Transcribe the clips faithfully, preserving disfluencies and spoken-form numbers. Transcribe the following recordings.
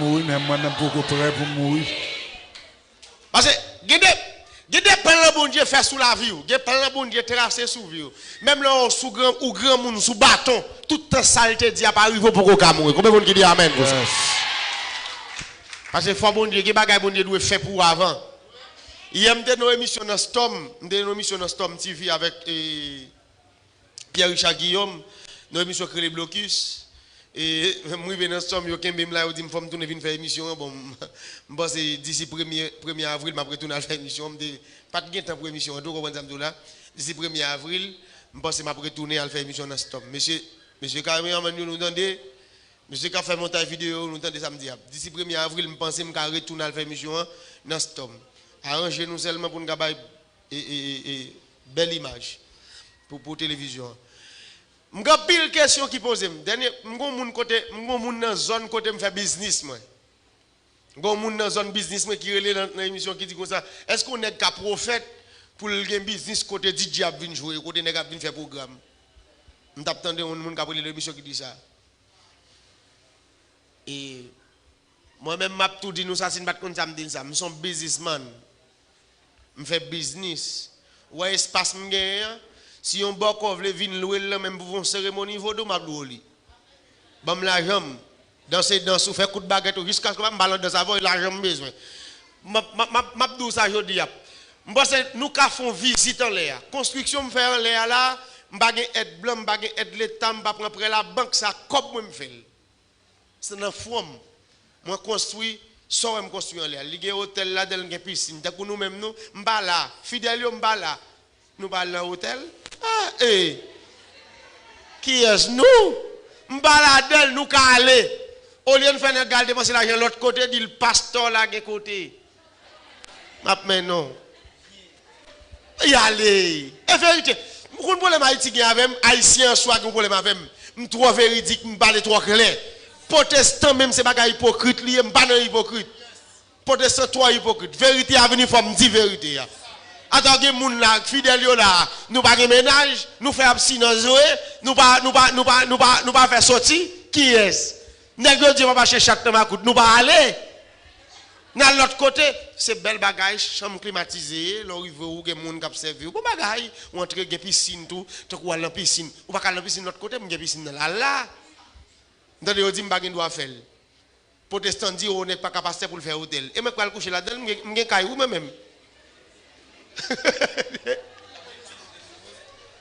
mouri, men mwen menm poko prè pou m mouri. Paske gen de, gen de plan Bondye fè sou lavi w, gen plan Bondye trase sou vi w. Menm lè w sou gran, ou granmoun, sou baton, tout tan sa l te di a pa rive, w poko ka mouri. Konbyen moun ki di amèn pou sa? Paske fò Bondye, gen bagay Bondye dwe fè pou w avan. Yè m te nan yon emisyon nan Storm, m te nan yon emisyon nan Storm T V avèk, e, Pierre Richard Guillaume, nan emisyon ki rele Blokis. E, m rive nan Storm, yo kenbe m la, yo di m fò m tounen vin fè emisyon an. Bon, m, m panse disi premye, premye avril, m ap retounen al fè emisyon an. M te, pa t gen tan pou emisyon an tou, w konprann sa m di w la. Disi premye avril, m panse m ap retounen al fè emisyon nan Storm. Mesye, mesye kameramann yo, nou tande. Mesye k ap fè montay videyo, nou tande sa m di a. Disi premye avril, m panse m ka retounen al fè emisyon an nan Storm. Aranje nou sèlman pou n ka bay e, e, e, e, bèl imaj pou, pou televizyon an. M gen anpil kesyon ki poze m. Dènye, m gon moun kote, m gon moun nan zòn kote m fè biznis mwen. M gon moun nan zòn biznis mwen ki rele nan, nan emisyon ki di konsa, èske yon nèg ka pwofèt pou l gen biznis kote D J ap vin jwe, kote nèg ap vin fè pwogram? M t ap tande yon moun k ap rele nan emisyon ki di sa. E mwen menm, m ap tou di nou sa, si n pa t konn sa, m di n sa. M se yon biznismann. M fè biznis. Ou wè espas m genyen an? Si yon bòkò vle vin lwe l nan men m pou fè yon seremoni vodou, m ap lwe w li. Ban m lajan m. Danse dans ou, fè kout bagèt ou, jiskaske m pa nan dans avè w, e lajan m bezwen. M ap, m ap, m ap, m ap di w sa jodi a. M panse nou ka fè yon vizit anlè a. Konstriksyon m fè anlè a la, m pa gen èd blan, m pa gen èd leta, m pa pran prè labank, se ak kòb mwen m fè l. Se nan fwon m. Mwen konstwi, sa w wè m konstwi anlè a. Li gen otèl ladan l, gen pisin. Tankou nou menm nou, m pa la. Fidèl yo, m pa la. Nou pa al nan otèl? Ah, e! Kiyès nou? M pa ladan l, nou ka ale. Olye n fè nèg al depanse lajan lòt kote, di l pastè w la gen kote. M ap mennen w. Y ale. E verite. Ou konn pwoblèm Ayiti gen avè m? Ayisyen an swa gen yon pwoblèm avè m. M twò veridik, m pale twò klè. Pwotestan menm se bagay ipokrit li ye, m pa nan ipokrit. Pwotestan twò ipokrit. Verite a vini, fò m di verite a. Atò gen moun la, fidèl yo la, nou pa gen mennaj, nou fè abstinans vre, nou pa, nou pa, nou pa, nou pa, nou pa fè soti, kiyès? Nèg yo di yo p ap achte chat nan makout, nou pa ale. N al lòt kote, se bèl bagay, chanm klimatize ye, lè w rive ou gen moun k ap sèvi w. Bon bagay, ou antre gen pisin tou, tankou w al nan pisin. Ou pa ka al nan pisin lòt kote, m gen pisin nan la, la. M tande yo di m pa gen dwa fè l. Pwotestan di, o, nèg pa ka pastè pou l fè otèl. E mwen k pral kouche ladan l, m gen, m gen kay wi mwen menm.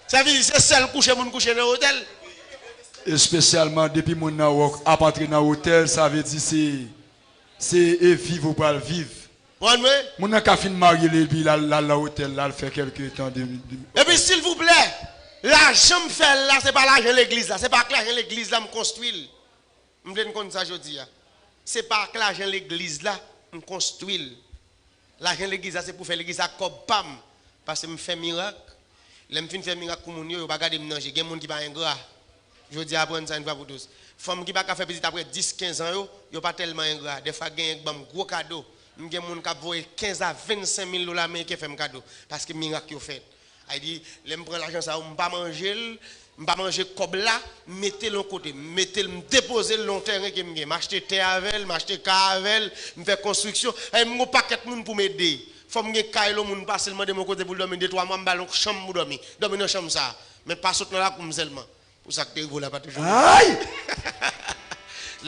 Sa vle di se sèl kouche moun kouche nan otèl. Espesyalman depi moun nan wòk ap antre nan otèl, sa vle di se, se e viv ou pral viv. Konprann mwen? Moun nan ka fin marye l epi l al, l al nan otèl, l al fè kèlke tan de, de... Epi silvouplè, lajan m fè l la, se pa lajan legliz la, se pa ak lajan legliz la m konstwi l. M vle n konn sa jodi a. Se pa ak lajan legliz la m konstwi l. Lajan legliz la se pou fè legliz la ak kòb pa m. Paske m fè mirak. Lè m fin fè mirak pou moun yo, yo pa gade m nan je. Gen moun ki pa engra. Jodi a aprann sa yon fwa pou tous. Fanm ki pa ka fè pitit apre dis, kenz an yo, yo pa tèlman engra. Dèfwa genyen k ban m gwo kado. M gen moun k ap voye kenz a vennsenk mil dola ameriken fè m kado. Paske mirak yo fèt. Sa vle di, lè m pran lajan sa yo, m pa manje l, m pa manje kòb la, m mete l yon kote, m mete l, m depoze l nan yon tèren ke m gen, m achte tè avè l, m achte kay avè l, m fè konstriksyon, sa vle di m gen yon pakèt moun pou m ede. Fò m gen kay lè yon moun pase, l mande m yon kote pou l dòmi de twa mwa, m ba l yon chanm pou dòmi. Dòmi nan chanm sa a. Men pa sot nan lakou m sèlman. Pou sa k te rive w la pa toujou rive. Ay!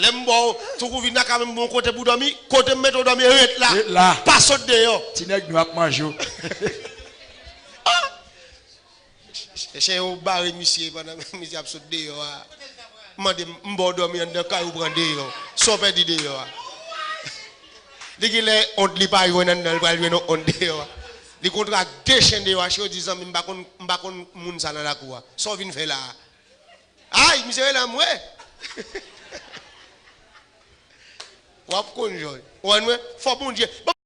Lè m ba w, tankou vin nan kay mwen, m ba w yon kote pou w dòmi, kote m mete w dòmi, ret la. Ret la. Pa sot deyò. Ti nèg nou ap manje w. Ah! Ch-, ch-, chen yo bare misye pandan misye ap sot deyò a. Mande m, m ba w dòmi anndan kay ou pran deyò. Sa w pèdi deyò a? Li gen lè ond li pa jwenn anndan, li pral jwenn yon ond deyò a. Li kontre ak de chen deyò a, chen yo di, zanmi, m pa konn, m pa konn moun sa nan lakou a. Sa w vin fè la a? Ay, misye rele anmwe. W ap konn, Jòj. Ou konprann mwen? Fò Bondye.